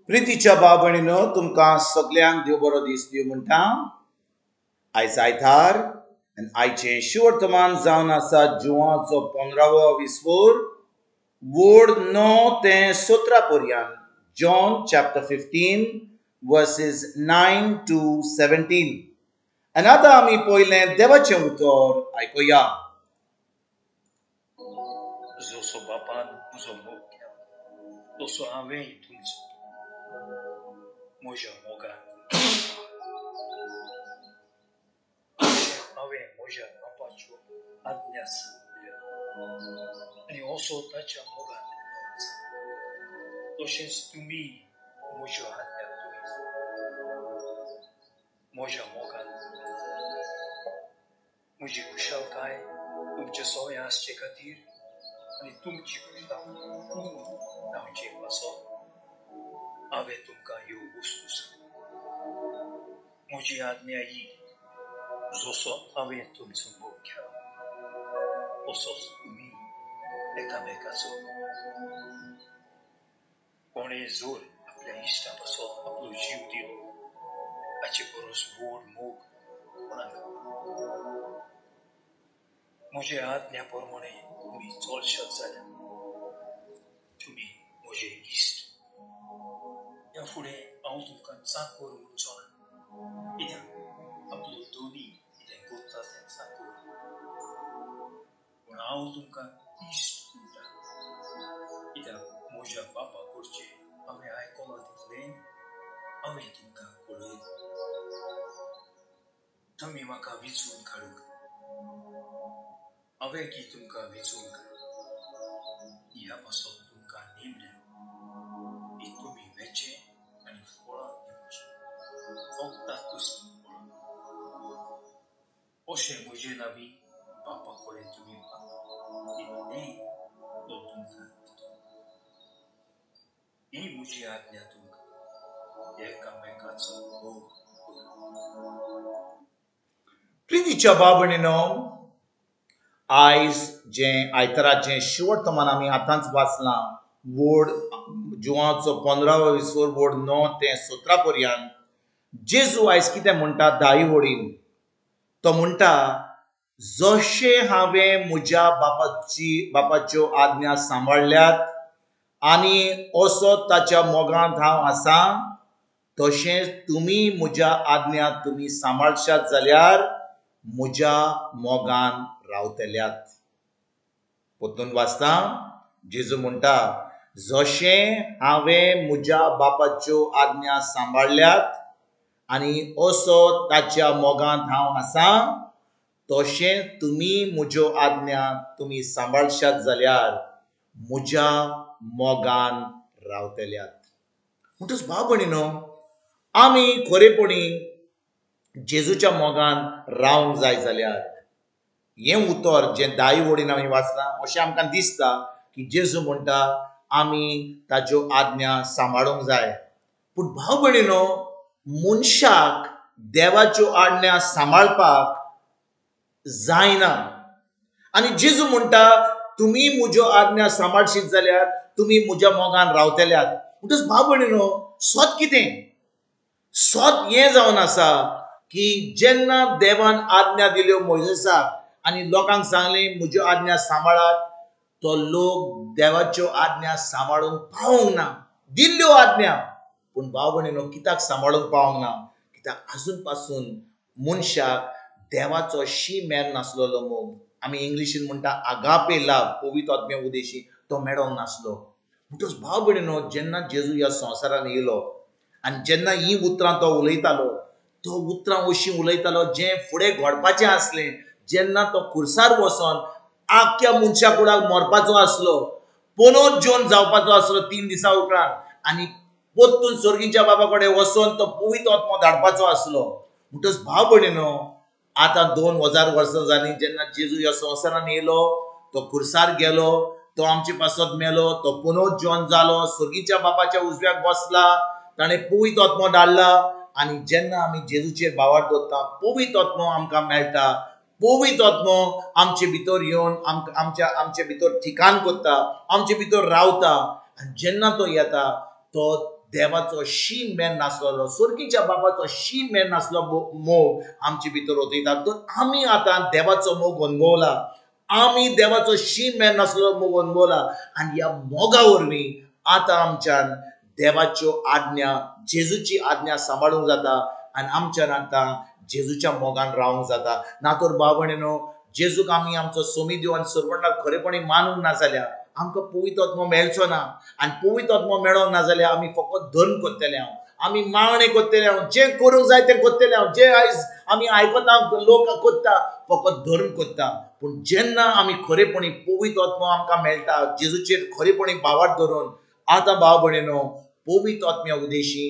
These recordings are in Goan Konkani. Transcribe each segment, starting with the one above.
प्रितीच्या भाव भयणीनो, तुमकां सगल्यांक देव बरो दीस दिवं म्हणटा. आयज आयतार आनी आयचें शिवर्तमान जावन आसा जुवाचो 15वो विस्वोर, वोर्ड 9 ते 17 पर्यंत. John chapter 15 verses 9 to 17. आनी आतां आमी पयलें देवाचें उतर आयकुया. जसो बापान म्हजो मोग केला तसो हांवें तुमचो म्हज्या मोगान हांवें म्हज्या बापाच्यो आज्ञा सांगल्या आनी असो ताच्या मोगान आसा, तशेंच तुमी म्हज्यो आज्ञा तुमी म्हज्या मोगान. म्हजी खुशालकाय तुमचे सवय आसचे खातीर आनी तुमची खुशाल पूर्ण जावचे पासत हांवें तुमकां ह्यो वस्तू सांगल्या. म्हजी आज्ञा ही, जसो हांवें तुमचो मोग केला तसोच तुमी एकामेकाचो. कोणें जर आपल्या इश्टा पासत आपलो जीव दिलो हाचे परस व्हड मोग कोणाक. म्हजे आज्ञा प्रमाणे तुमी चलशात जाल्यार तुमी म्हजे इश्ट. ह्या फुडें हांव तुमकां चाकर म्हणचो ना, कित्याक आपलो दोनी कितें करता तें चाकर, पूण हांव तुमकां इश्ट म्हणटा, कित्याक म्हज्या बापा कडचें हांवें आयकलां तितलें हांवें तुमकां कळयलें. तुमी म्हाका विचून काडूंक, हांवें की तुमकां विचून काडलें, ह्या पासत तुमकां नेमल्या की तुमी वेचें आनी फळां दिवचीं, फक्त कसलीं फळां. अशें म्हजे नावी बापा कडेन तुमी मागता तितलें तो तुमकां दितलो. ही म्हजी आज्ञा तुमकां, एकामेकाचो मोग करात. प्रितीच्या भाव भयणीनो, आयज जें आयताराचें शिवर्तमान आमी आतांच वाचलां, वोर्ड जुवाचो 15वो विस्वोर, वोर्ड 9 ते 17 पर्यंत. जेजू आयज कितें म्हणटा दाई वडीन? तो म्हणटा, जशें हांवें म्हज्या बापाच्यो आज्ञा सांबाळ्ळ्यात आनी असो ताच्या मोगांत हांव आसा, तशेंच तुमी म्हज्या आज्ञा तुमी सांबाळशात जाल्यार म्हज्या मोगान रावतल्यात. परतून वाचता, जेजू म्हणटा, जशें हांवें म्हज्या बापाच्यो आज्ञा सांबाळ्ळ्यात आनी असो ताच्या मोगांत हांव आसा, तशें तुमी म्हज्यो आज्ञा तुमी सांबाळशात जाल्यार म्हज्या मोगान रावतल्यात. म्हणटच भाव भयणीनो, आमी खरेपणी जेजूच्या मोगान रावंक जाय जाल्यार हें उतर जें दाई वडीन आमी वाचलां, अशें आमकां दिसता की जेजू म्हणटा आमी ताच्यो आज्ञा सांबाळूंक जाय. पूण भाव भयणीनो, मनशाक देवाच्यो आज्ञा सांबाळपाक जायना. आनी जेजू म्हणटा तुमी म्हज्यो आज्ञा सांबाळशीत जाल्यार तुमी म्हज्या मोगान रावतल्यात. म्हणटच भाव भयणीनो, सत कितें? सत हें जावन आसा की जेन्ना देवान आज्ञा दिल्यो मोयजेसाक आनी लोकांक सांगलें म्हज्यो आज्ञा सांबाळात, तो लोक देवाच्यो आज्ञा सांबाळूंक पावूंक ना. दिल्ल्यो आज्ञा, पूण भाव भयणीनो कित्याक सांबाळूंक पावूंक ना? कित्याक आजून पासून मनशाक देवाचो शी मेर नासलेलो मोग, आमी इंग्लिशीन म्हणटा आगापे लाव, पवित्र आत्म्या उदेशी, तो मेळोंक नासलो. म्हणटच भाव भयणीनो, जेन्ना जेजू ह्या संवसारान येयलो आनी जेन्ना हीं उतरां तो उलयतालो, तो उतरां अशीं उलयतालो जें फुडें घडपाचें आसलें. जेन्ना तो खुर्सार वचोन आख्ख्या मनशा कुडाक मरपाचो आसलो, पुनर्जोन जावपाचो आसलो 3 दिसां उपरांत, आनी परतून सर्गीच्या बाबा कडेन वचोन तो पवित्र आत्मो धाडपाचो आसलो. म्हणटच भाव भयणीनो, आतां 2000 वर्सां जालीं जेन्ना जेजू ह्या संवसारान येयलो, तो खुर्सार गेलो, तो आमचे पासत मेलो, तो पुनर्जोन जालो, सर्गीच्या बापाच्या उजव्याक बसला, ताणें पवित्र आत्मो धाडला. आनी जेन्ना आमी जेजूचेर भावार्थ दवरता, पवित्र आत्मो आमकां मेळटा. पवित्र आत्मो आमचे भितर येवन आमचे भितर ठिकाण करता, आमचे भितर रावता. आनी जेन्ना तो येता तो देवाचो शीम मेर नासलेलो, स्वर्गीच्या बापाचो शीम मेर नासलो मोग आमचे भितर ओतयता. तर आमी आतां देवाचो मोग अनुभवला, आमी देवाचो शीम मेर नासलेलो मोग अनुभवला आनी ह्या मोगा वरवीं आतां आमच्यान देवाच्यो आज्ञा, जेजूची आज्ञा सांबाळूंक जाता आनी आमच्यान आतां जेजूच्या मोगान रावंक जाता. ना तर भाव भयणीनो, जेजूक आमी आमचो सोमी देव आनी सर्वणाक खरेपणी मानूंक ना जाल्यार आमकां पवित्र आत्मो मेळचो ना. आनी पवित्र आत्मो मेळोंक ना जाल्यार आमी फकत धर्म करतले हांव, आमी मागणें करतले हांव, जें करूंक जाय तें करतले हांव, जें आयज आमी आयकता लोक करता फकत धर्म करता. पूण जेन्ना आमी खरेपणी पवित्र आत्मो आमकां मेळटा, जेजूचेर खरेपणी भावार्थ धरून आतां भाव भयणीनो पवित्र आत्म्या उदेशी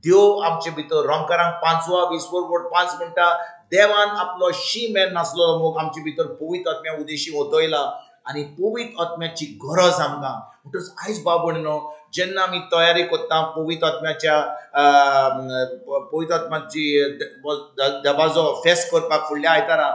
देव आमचे भितर, रोमकारांक 5:20-5 म्हणटा, देवान आपलो शीम मेर नासलेलो मोग आमचे भितर पवित्र आत्म्या उदेशी ओतयला आनी पवित्र आत्म्याची गरज आमकां. म्हणटच आयज भाव भयणीनो, जेन्ना आमी तयारी करता पवित्र आत्म्याच्या पवित्र आत्म्याची दबाजो फेस्त करपाक फुडल्या आयतारा,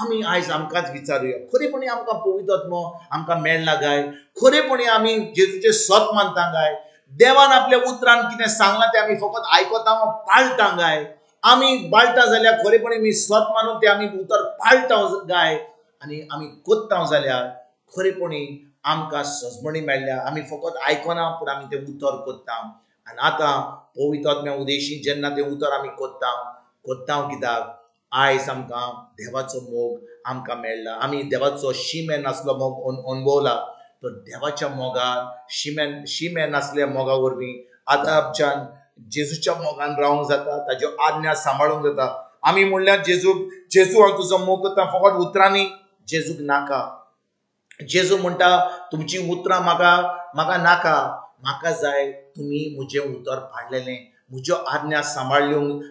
आमी आयज आमकांच विचारुया, खरेपणी आमकां पवित्र आत्मो आमकां मेळ्ळा काय? खरेपणी आमी जेजूचें सत मानता काय? देवान आपल्या उतरान कितें सांगलां तें आमी फकत आयकता पाळटा काय? आमी बाळटा जाल्यार खरेपणी आमी सत मानून तें आमी उतर पाळटा काय? आनी आमी कोत्ता जाल्यार खरेपणी आमकां सजमणी मेळ्ळ्या. आमी फकत आयकना पूण आमी तें उतर कोत्ता. आनी आतां पवित्र आत्म्या उदेशी जेन्ना तें उतर आमी कोत्ता कोत्ता कित्याक आयज आमकां देवाचो मोग आमकां मेळ्ळा, आमी देवाचो शीम नासलो मोग अनुभवला. तर देवाच्या मोगान शीम नासल्या मोगा वरवीं आतां आमच्यान जेजूच्या मोगान रावंक जाता, ताज्यो आज्ञा सांबाळूंक जाता. आमी म्हणल्यार जेजूक, जेजू हांव तुजो मोग करता फकत उतरांनी, जेजूक नाका. जेजू म्हणटा तुमची उतरां म्हाका म्हाका नाका, म्हाका जाय तुमी म्हजें उतर पाळलेलें, म्हज्यो आज्ञा सांबाळूंक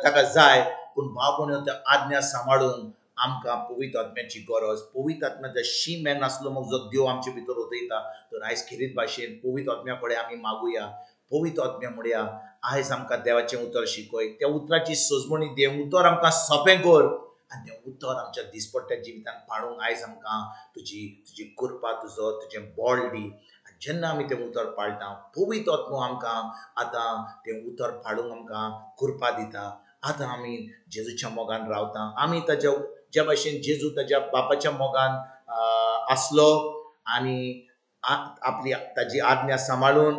ताका जाय. पूण भाव भयणीनो, त्या आज्ञा सांबाळून आमकां पवित्र आत्म्याची गरज. पवित्र आत्म्याच्या शीम मेर नासलो मोग जो देव आमचे भितर ओतयता, तर आयज खेरीत भाशेन पवित्र आत्म्या कडेन आमी मागुया. पवित्र आत्म्या म्हणया आयज आमकां देवाचें उतर शिकय, त्या उतराची सजमणी दी, उतर आमकां सोंपें कर आनी तें उतर आमच्या दिसपट्ट्या जिवितांत पाळूंक आयज आमकां तुजी तुजी कृपा, तुजो तुजें बळ दी. आनी जेन्ना आमी तें उतर पाळटा, पवित्र आत्मो आमकां आतां तें उतर पाळूंक आमकां कृपा दिता. आतां आमी जेजूच्या मोगान रावता. आमी ताज्या ज्या भाशेन जेजू ताज्या बापाच्या मोगान आसलो आनी आपली ताजी आज्ञा सांबाळून,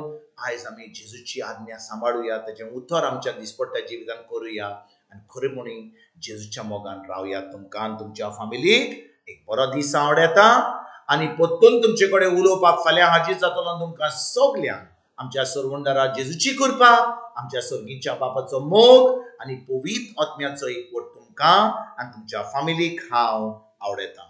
आयज आमी जेजूची आज्ञा सांबाळुया, ताजें उतर आमच्या दिसपट्ट्या जिवितांत करुया आनी खरेपणी जेजूच्या मोगान रावया. तुमकां आनी तुमच्या फामिलीक एक बरो दीस आवडटा आनी परतून तुमचे कडेन उलोवपाक फाल्यां हाजीर जातलो. तुमकां सगल्यांक आमच्या सर्वंडारा जेजूची कृपा, आमच्या सर्गीच्या बापाचो मोग आनी पवित्र आत्म्याचो एकवट तुमकां आनी तुमच्या फामिलीक हांव आवडटा.